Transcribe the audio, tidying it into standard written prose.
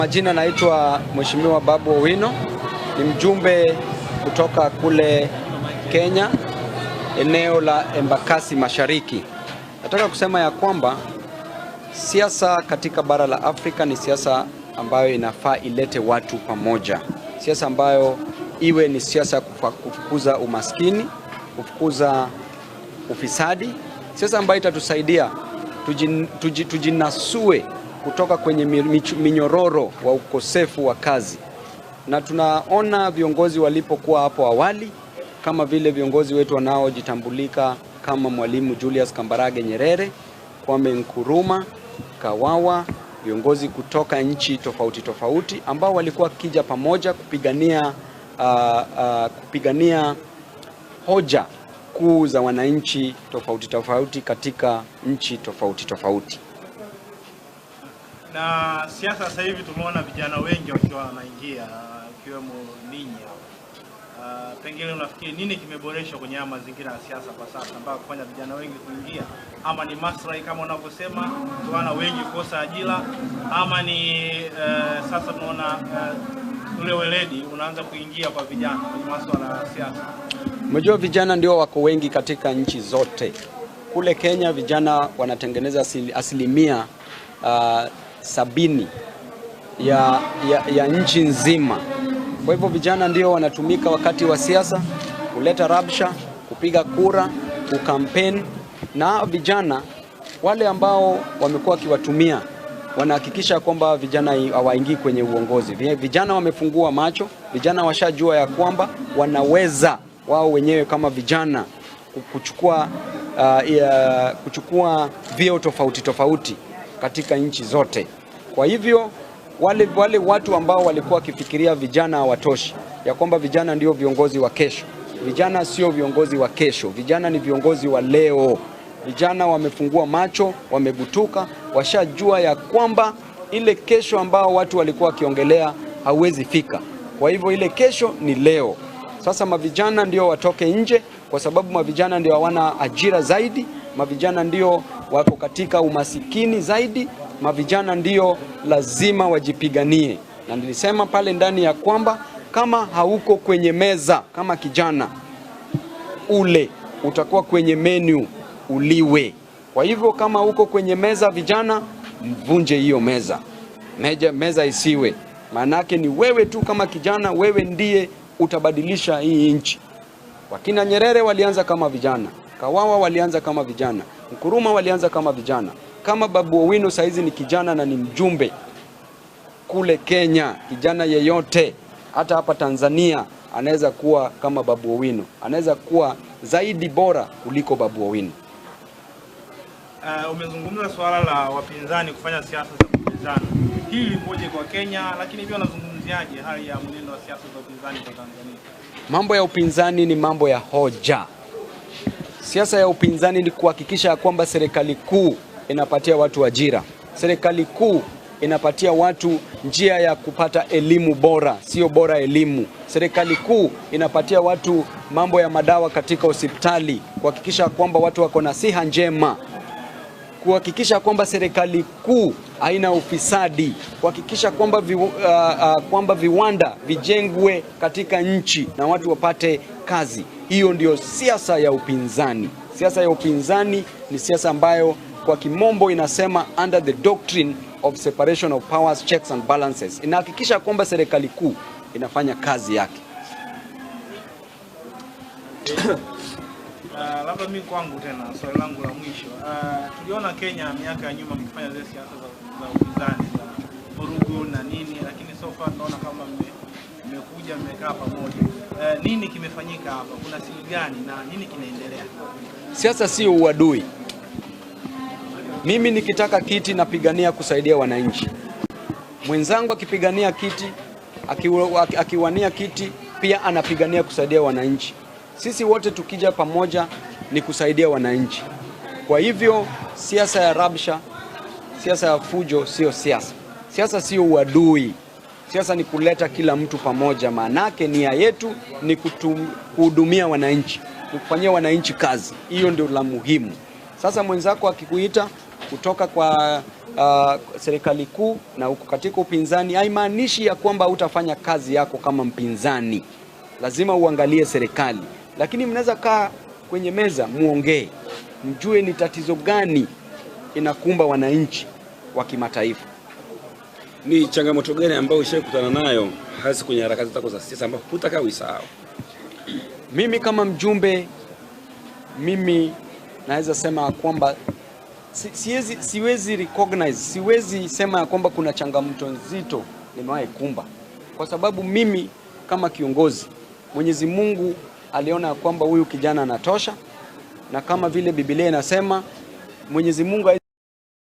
Majina naitwa Mheshimiwa Babu Owino, ni mjumbe kutoka kule Kenya, eneo la Embakasi Mashariki. Nataka kusema ya kwamba siasa katika bara la Afrika ni siasa ambayo inafaa ilete watu pamoja, siasa ambayo iwe ni siasa ya kufukuza umaskini, kufukuza ufisadi, siasa ambayo itatusaidia tujinasue kutoka kwenye minyororo wa ukosefu wa kazi. Na tunaona viongozi walipokuwa hapo awali, kama vile viongozi wetu wanaojitambulika kama Mwalimu Julius Kambarage Nyerere, Kwame Nkrumah, Kawawa, viongozi kutoka nchi tofauti tofauti ambao walikuwa kija pamoja kupigania hoja kuu za wananchi tofauti tofauti katika nchi tofauti tofauti. Na siasa sasa hivi tumeona vijana wengi wakiwa wanaingia, ikiwemo ninyi hapa. Pengine unafikiri nini kimeboreshwa kwenye haya mazingira ya siasa kwa sasa mpaka kufanya vijana wengi kuingia? Ama ni maslahi kama unavyosema, tunaona wengi kukosa ajira, ama ni sasa tunaona ule weledi unaanza kuingia kwa vijana kwenye masuala ya siasa? Unajua vijana ndio wako wengi katika nchi zote. Kule Kenya vijana wanatengeneza asilimia 70 ya nchi nzima. Kwa hivyo vijana ndio wanatumika wakati wa siasa kuleta rabsha, kupiga kura, kukampeni. Na vijana wale ambao wamekuwa wakiwatumia wanahakikisha kwamba vijana hawaingii kwenye uongozi. Vijana wamefungua macho, vijana washajua ya kwamba wanaweza wao wenyewe kama vijana kuchukua vyeo tofauti tofauti katika nchi zote. Kwa hivyo wale watu ambao walikuwa wakifikiria vijana hawatoshi, ya kwamba vijana ndio viongozi wa kesho. Vijana sio viongozi wa kesho, vijana ni viongozi wa leo. Vijana wamefungua macho, wamegutuka, washajua ya kwamba ile kesho ambao watu walikuwa wakiongelea hauwezi fika. Kwa hivyo ile kesho ni leo. Sasa mavijana ndio watoke nje, kwa sababu mavijana ndio hawana ajira zaidi, mavijana ndio wako katika umasikini zaidi, mavijana ndio lazima wajipiganie. Na nilisema pale ndani ya kwamba kama hauko kwenye meza kama kijana ule, utakuwa kwenye menu uliwe. Kwa hivyo kama uko kwenye meza vijana, mvunje hiyo meza. Meza isiwe. Maanake ni wewe tu kama kijana, wewe ndiye utabadilisha hii nchi. Wakina Nyerere walianza kama vijana, Kawawa walianza kama vijana, Nkrumah walianza kama vijana. Kama Babu Owino saizi ni kijana na ni mjumbe kule Kenya, kijana yeyote hata hapa Tanzania anaweza kuwa kama Babu Owino, anaweza kuwa zaidi bora kuliko Babu Owino. Umezungumza swala la wapinzani kufanya siasa za upinzani. Hili lipoje kwa Kenya, lakini pia unazungumziaje hali ya mwenendo wa siasa za upinzani kwa Tanzania? Mambo ya upinzani ni mambo ya hoja. Siasa ya upinzani ni kuhakikisha kwamba serikali kuu inapatia watu ajira. Serikali kuu inapatia watu njia ya kupata elimu bora, sio bora elimu. Serikali kuu inapatia watu mambo ya madawa katika hospitali, kuhakikisha kwamba watu wako na siha njema. Kuhakikisha kwamba serikali kuu haina ufisadi, kuhakikisha kwamba kwamba viwanda vijengwe katika nchi na watu wapate kazi. Hiyo ndio siasa ya upinzani. Siasa ya upinzani ni siasa ambayo kwa kimombo inasema under the doctrine of separation of powers, checks and balances. Inahakikisha kwamba serikali kuu inafanya kazi yake. Labda mimi kwangu tena swali langu la mwisho. Tuliona Kenya miaka ya nyuma mkifanya zile siasa za upinzani za vurugu na nini, lakini so far tunaona kama mmekuja mmekaa pamoja. Nini kimefanyika hapa? Kuna siri gani na nini kinaendelea? Siasa sio uadui. Mimi nikitaka kiti napigania kusaidia wananchi. Mwenzangu akipigania kiti, akiwania kiti pia anapigania kusaidia wananchi. Sisi wote tukija pamoja ni kusaidia wananchi. Kwa hivyo siasa ya rabsha, siasa ya fujo sio siasa. Siasa sio uadui. Siasa ni kuleta kila mtu pamoja. Maanake nia yetu ni kuhudumia wananchi, kufanyia wananchi kazi. Hiyo ndio la muhimu. Sasa mwenzako akikuita kutoka kwa serikali kuu na uko katika upinzani, haimaanishi ya kwamba hutafanya kazi yako kama mpinzani. Lazima uangalie serikali, lakini mnaweza kaa kwenye meza muongee, mjue ni tatizo gani inakumba wananchi wa kimataifa. Ni changamoto gani ambayo ushaikutana nayo hasa kwenye harakati zako za siasa ambayo hutakaa uisahau? Mimi kama mjumbe, mimi naweza sema kwamba siwezi recognize, siwezi sema ya kwamba kuna changamoto nzito nimewahi kumba, kwa sababu mimi kama kiongozi, Mwenyezi Mungu aliona ya kwamba huyu kijana anatosha, na kama vile Biblia inasema Mwenyezi Mungu